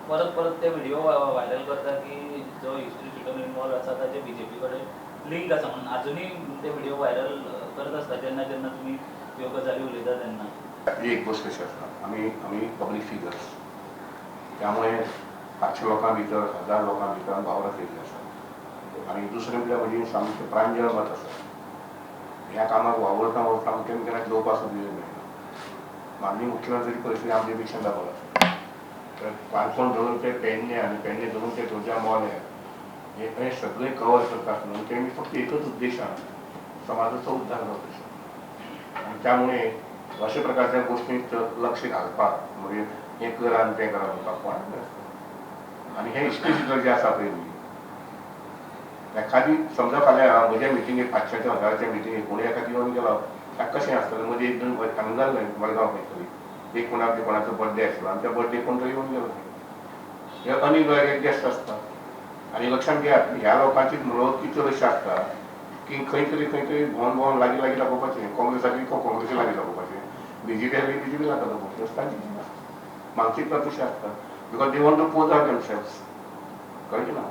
परत परत ते व्हिडिओ व्हायरल करता की जो हिस्ट्री शिटर इन्वॉल्व आसा ताचे बीजेपी कडेन लिंक आसा म्हणून. अजुनूय ते व्हिडिओ व्हायरल करत आसता जेन्ना जेन्ना तुमी ह्यो गजाली उलयता तेन्ना. एक गोश्ट कशी आसा, आमी आमी पब्लीक फिगर्स, त्यामुळे 500 लोकां भितर, 1000 लोकां भितर आमी वावरत येयल्ले आसा. आनी दुसरें म्हळ्यार म्हजी सामकें प्रांजळ मत आसा. ह्या कामाक वावुरता वावुरता आमकां केन्ना केन्ना जेवपाक सुद्दां वेळ मेळना. माननीय मुख्यमंत्री परिस्थिती आमचे पेक्षा डबल आसा. तर काणकोण धरून ते पेडणे आनी पेडणे धरून ते तुळजा मोलें हे हे सगळे कवर करता आसतना तेणी फक्त एकच उद्देशान समाजाचो उद्धार जावचो. आनी त्यामुळे अशा प्रकारच्या गोष्टींत लक्ष घालपाक म्हणजे हें करा आनी तें करा म्हणपाक कोणाक नासता. आनी हे हिस्ट्री शिटर जे आसा पळय न्ही, एखादी समजा फाल्यां म्हज्या मिटिंगेक 500च्या 1000च्या मिटिंगेक कोणी एखादी येवन गेलो, ताका कशें आसतलें? मदीं एक दोन हांगा जाल्लें मडगांव खंय तरी एक कोणाक कोणाचो बर्थडे आसलो आनी त्या बर्थडे कोण तरी येवन गेलो. हे अनइन्वायटेड गेस्ट आसता. आनी लक्षांत घेयात, ह्या लोकांची मनोवृत्ती चड अशी आसता की खंय तरी खंय तरी भोंवन भोंवन लागीं लागीं दाखोवपाचें. काँग्रेसाक काँग्रेसी लागीं दाखोवपाचें, बीजेपी लागीं बीजेपी लागीं दाखोवपाचें. अशें तांची मानसिकता तशी आसता, because they want to pose out themselves. कळ्ळें ना?